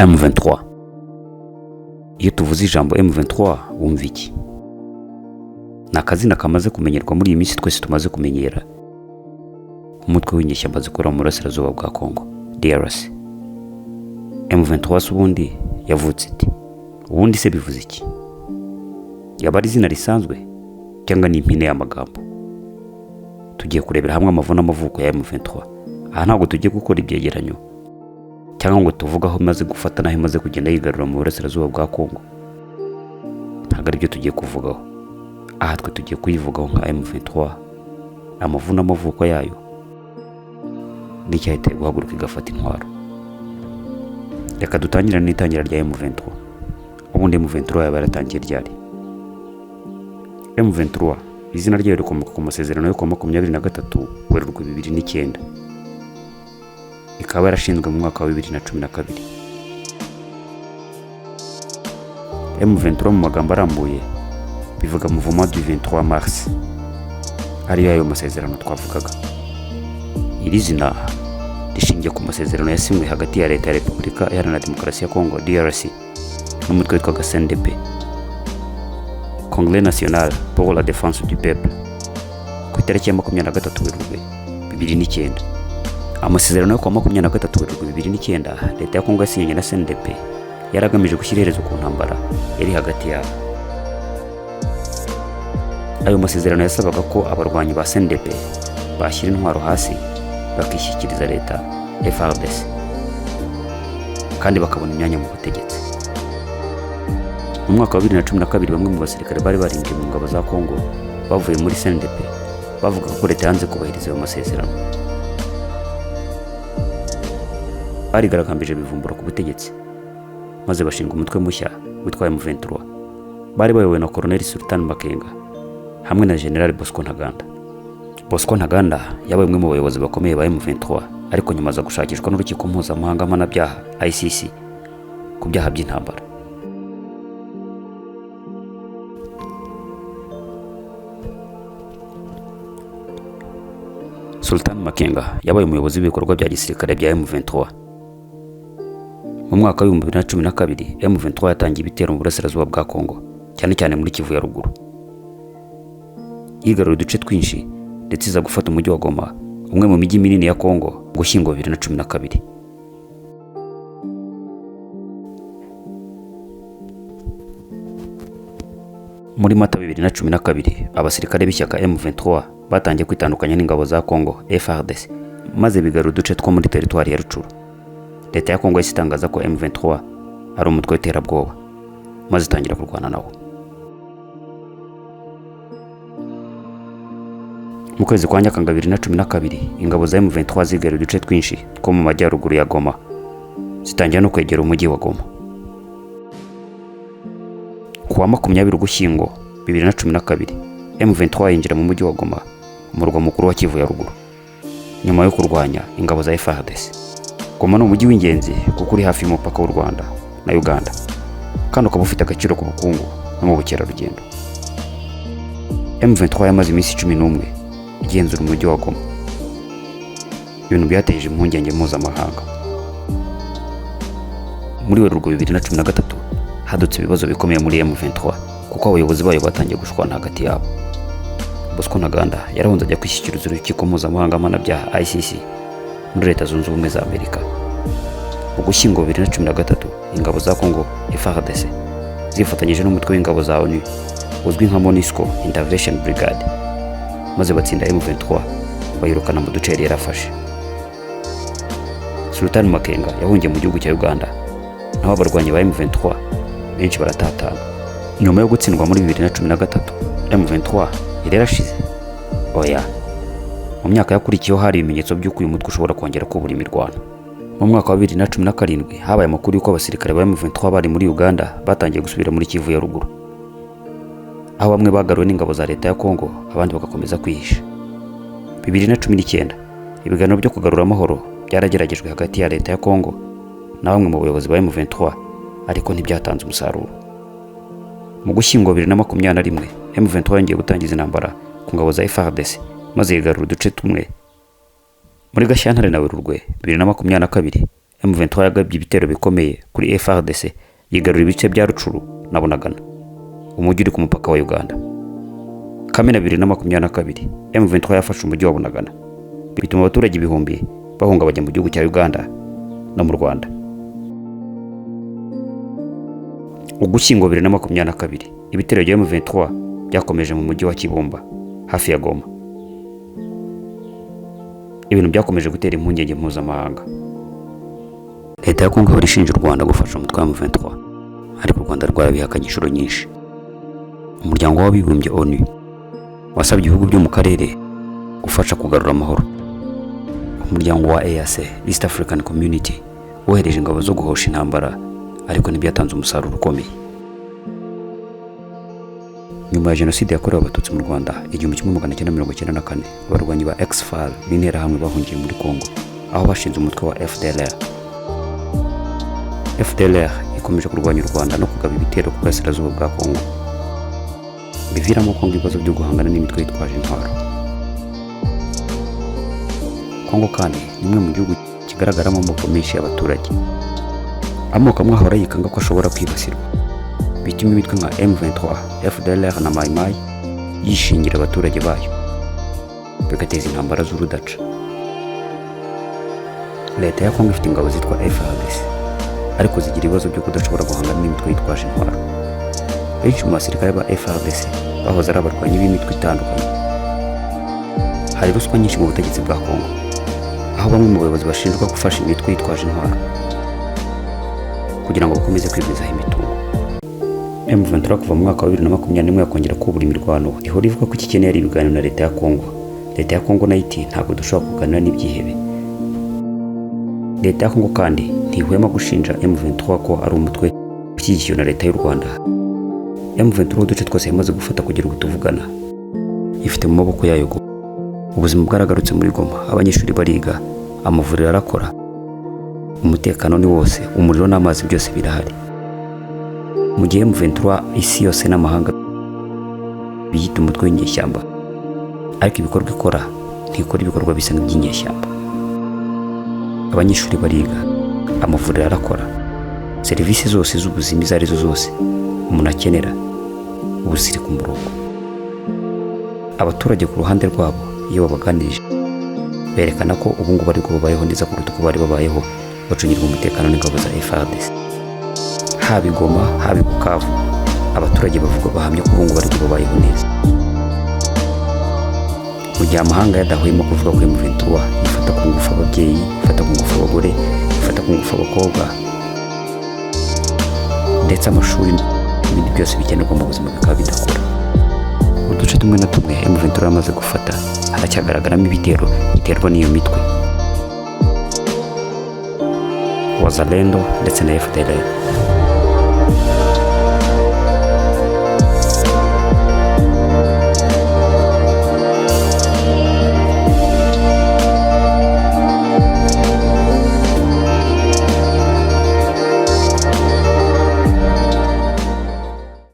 M23. Iyo tuvuze ijambo M23 wumva iki? Ni akazina kamaze kumenyerwa muri iyi minsi, twese tumaze kumenyera umutwe w'inyeshyamba zikorera mu burasirazuba bwa Congo, DRC. M23 se ubundi yavutse ite? Ubundi se bivuze iki? Yaba ari izina risanzwe cyangwa ni impine y'amagambo? Tugiye kurebera hamwe amavu n'amavuko ya M23. Aha ntabwo tugiye gukora ibyegeranyo cyangwa ngo tuvuge aho imaze gufata n'aho imaze kugenda yigarura mu burasirazuba bwa Congo. Ntabwo aribyo tugiye kuvugaho. Aha twe tugiye kuyivugaho nka M23, amavu n'amavuko yayo n'icyahiteye guhaguruka igafata intwaro. Reka dutangire n'itangira rya M23. Ubundi M23 yaba yaratangiye ryari? M23 izina ryayo rikomoka ku masezerano yo kuwa 23 Werurwe 2009, ikaba yarashinzwe mu mwaka wa 2012. M23 mu magambo arambuye bivuga Mouvement du 23 Mars, ariyo ayo masezerano twavugaga. Iri zina rishingiye ku masezerano yasinywe hagati ya Leta ya Repubulika Iharanira Demokarasi ya Congo, DRC, n'umutwe witwaga CNDP, Congrès National pour la Défense du Peuple, ku itariki ya 23 Werurwe 2009. Amasezerano yo kuwa 23 Werurwe 2009 Leta ya Congo yasinyanye na CNDP yari agamije gushyira iherezo ku ntambara yari hagati yabo. Ayo masezerano yasabaga ko abarwanyi ba CNDP bashyira intwaro hasi bakishyikiriza leta, FARDC, kandi bakabona imyanya mu butegetsi. Mu mwaka wa 2012 bamwe mu basirikare bari barinjiye mu ngabo za Congo bavuye muri CNDP bavugaga ko leta yanze kubahiriza ayo masezerano. Barigaragambije bivumbura ku butegetsi maze bashinga umutwe mushya witwa M23. Bari bayobowe na Colonel Sultan Makenga hamwe na General Bosco Ntaganda. Bosco Ntaganda yabaye umwe mu bayobozi bakomeye ba M23, ariko nyuma aza gushakishwa n'urukiko mpuzamahanga mpanabyaha, ICC, ku byaha by'intambara. Sultan Makenga yabaye umuyobozi w'ibikorwa bya gisirikare bya M23. Mu mwaka wa 2012 M23 yatangiye ibitero mu burasirazuba bwa Congo, cyane cyane muri Kivu ya ruguru. Yigaruriye uduce twinshi ndetse iza gufata umujyi wa Goma, umwe mu mijyi minini ya Congo, mu Gushyingo 2012. Muri Mata 2012 abasirikare b'ishyaka M23 batangiye kwitandukanya n'ingabo za Congo, FARDC, maze bigarura uduce two muri teritwari ya Rutshuru. Leta ya Congo yahise itangaza ko M23 ari umutwe w'iterabwoba maze itangira kurwana nawo. Mu kwezi kwa Nyakanga 2012 ingabo za M23 zigarura uduce twinshi two mu majyaruguru ya Goma, zitangira no kwegera umujyi wa Goma. Ku wa 20 Ugushyingo 2012 M23 yinjira mu mujyi wa Goma, umurwa mukuru wa Kivu ya ruguru, nyuma yo kurwanya ingabo za FARDC. Goma ni umujyi w'ingenzi kuko uri hafi y'umupaka w'u Rwanda na Uganda, kandi ukaba ufite agaciro ku bukungu no mu bukerarugendo. M23 yamaze iminsi 11 igenzura umujyi wa Goma, ibintu byateje impungenge mpuzamahanga. Muri Werurwe 2013 hadutse ibibazo bikomeye muri M23 kuko abayobozi bayo batangiye gushwana hagati yabo. Bosco Ntaganda yarahunze ajya kwishyikiriza urukiko mpuzamahanga mpanabyaha, ICC, muri Leta Zunze Ubumwe za Amerika. Mu Gushyingo 2013 ingabo za Congo, FARDC, zifatanyije n'umutwe w'ingabo za ONU uzwi nka MONUSCO Intervention Brigade maze batsinda M23 bayirukana mu duce yari yarafashe. Sultan Makenga yahungiye mu gihugu cya Uganda, naho abarwanyi ba M23 benshi baratatana. Nyuma yo gutsindwa muri 2013 M23 yari yarashize? Oya. Mu myaka yakurikiyeho hari ibimenyetso by'uko uyu mutwe ushobora kongera kubura imirwano. Mu mwaka wa 2017 habaye amakuru y'uko abasirikare ba M23 bari muri Uganda batangiye gusubira muri Kivu ya ruguru, aho bamwe bagaruwe n'ingabo za leta ya Congo abandi bagakomeza kwihisha. 2019 ibiganiro byo kugarura amahoro byarageragejwe hagati ya leta ya Congo na bamwe mu bayobozi ba M23, ariko ntibyatanze umusaruro. Mu Gushyingo 2021 M23 yongeye gutangiza intambara ku ngabo za FARDC maze yigarura uduce tumwe. Muri Gashyantare na Werurwe 2022 M23 yagabye ibitero bikomeye kuri FARDC, yigarurira ibice bya Rutshuru na Bunagana, umujyi uri ku mupaka wa Uganda. Kamena 2022, M23 yafashe umujyi wa Bunagana, bituma abaturage ibihumbi bahunga bajya mu gihugu cya Uganda no mu Rwanda. Ugushyingo 2022, ibitero bya M23 byakomeje mu mujyi wa Kibumba hafi ya Goma. Ibintu byakomeje gutera impungenge mpuzamahanga. Leta ya Kongo ihora ishinja u Rwanda gufasha umutwe wa M23, ariko u Rwanda rwarabihakanye inshuro nyinshi. Umuryango w'Abibumbye ONU wasabye ibihugu byo mu karere gufasha kugarura amahoro. Umuryango wa EAC, East African Community, wohereje ingabo zo guhosha intambara, ariko ntibyatanze umusaruro ukomeye. Nyuma ya Jenoside yakorewe Abatutsi mu Rwanda 1994, abarwanyi ba Ex-FAR n'Interahamwe bahungiye muri Kongo, aho bashinze umutwe wa FDLR. FDLR ikomeje kurwanya u Rwanda no kugaba ibitero ku burasirazuba bwa Kongo, biviramo Kongo ibibazo byo guhangana n'imitwe yitwaje intwaro. Kongo kandi ni imwe mu gihugu kigaragaramo amoko menshi y'abaturage. Amoko amwe ahora yikanga ko ashobora kwibasirwa, bituma imitwe nka M23, FDLR na Mai Mai yishingira abaturage bayo, bigateza intambara z'urudaca. Leta ya Kongo ifite ingabo zitwa FARDC, ariko zigira ibibazo byo kudashobora guhangana n'imitwe yitwaje intwaro. Benshi mu basirikare ba FARDC bahoze ari abarwanyi b'imitwe itandukanye. Hari ruswa nyinshi mu butegetsi bwa Kongo, aho bamwe mu bayobozi bashinjwa gufasha imitwe yitwaje intwaro kugira ngo bakomeze kwigwizaho imitungo. M23 kuva mu mwaka wa 2021 yakongera kubura imirwano, ihora ivuga ko igikeneye ari ibiganiro na leta ya Kongo. Leta ya Kongo nayo iti: "Ntabwo dushobora kuganira n'ibyihebe." Leta ya Kongo kandi ntihwema gushinja M23 ko ari umutwe ushyigikiwe na leta y'u Rwanda. M23 uduce twose yamaze gufata kugira ubu tuvugana ifite mu maboko yayo Goma. Ubuzima bwaragarutse muri Goma, abanyeshuri bariga, amavuriro arakora, umutekano ni wose, umuriro n'amazi byose birahari. Mu gihe M23 isi yose n'amahanga biyita umutwe w'inyeshyamba, ariko ibikorwa ikora ntikora ibikorwa bisa nk'iby'inyeshyamba. Abanyeshuri bariga, amavuriro arakora, serivisi zose z'ubuzima izo arizo zose umuntu akenera ubu ziri ku murongo. Abaturage ku ruhande rwabo, iyo babaganirije, berekana ko ubu ngubu aribwo babayeho neza kuruta uko bari babayeho bacungirwa umutekano n'ingabo za FARDC. Haba i Goma, haba i Bukavu, abaturage bavuga, bahamya ko ubu ngubu aribwo babayeho neza. Mu gihe amahanga yadahwema kuvuga ko M23 ifata ku ngufu ababyeyi, ifata ku ngufu abagore, ifata ku ngufu abakobwa, ndetse amashuri n'ibindi byose bikenerwa mu buzima bikaba bidakora. Uduce tumwe na tumwe M23 yamaze gufata haracyagaragaramo ibitero biterwa n'iyo mitwe Wazalendo ndetse na FDLR.